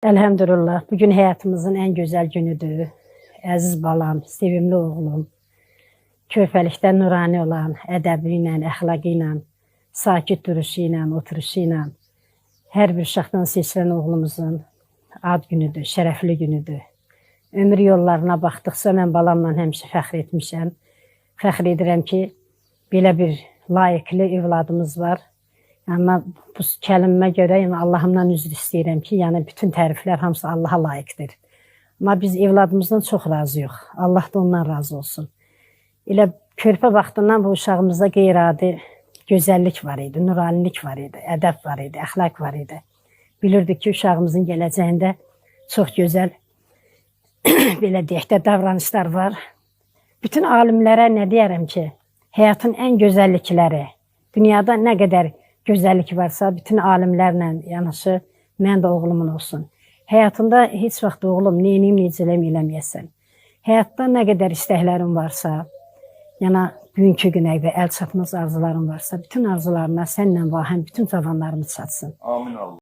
Elhamdülillah, bugün həyatımızın ən gözəl günüdür. Əziz balam, sevimli oğlum, körpəlikdən nurani olan, ədəbi ilə, əxlaqı ilə, sakit duruşu ilə, oturuşu ilə hər bir uşaqdan seçilən oğlumuzun ad günüdür, şərəfli günüdür. Ömür yollarına baxdıqca mən balamla həmişə fəxr etmişəm. Fəxr edirəm ki, belə bir layiqli övladımız var. Yəni bu kəlməmə görə, yəni Allahımdan üzr istəyirəm ki, yəni bütün təriflər hamısı Allaha layiqdir. Amma biz evladımızdan çox razıyıq. Allah da ondan razı olsun. Elə körpə vaxtından bu uşağımızda qeyri-adi gözəllik var idi, nuranilik var idi, ədəb var idi, əxlaq var idi. Bilirdik ki, uşağımızın gələcəyində çox gözəl belə deyək də davranışlar var. Bütün alimlərə nə deyərəm ki, həyatın ən gözəllikləri, dünyada nə qədər gözəllik varsa, bütün alimlərlə yanaşı mən də oğlumun olsun. Həyatında heç vaxt oğlum neyniyim, necə eləyim eləməyəsən. Həyatda nə qədər istəklərin varsa, yəni bugünkü günə və əl çatmaz arzuların varsa, bütün arzularına sənlə vahəm bütün cavanlarımız çatsın. Amin Allah.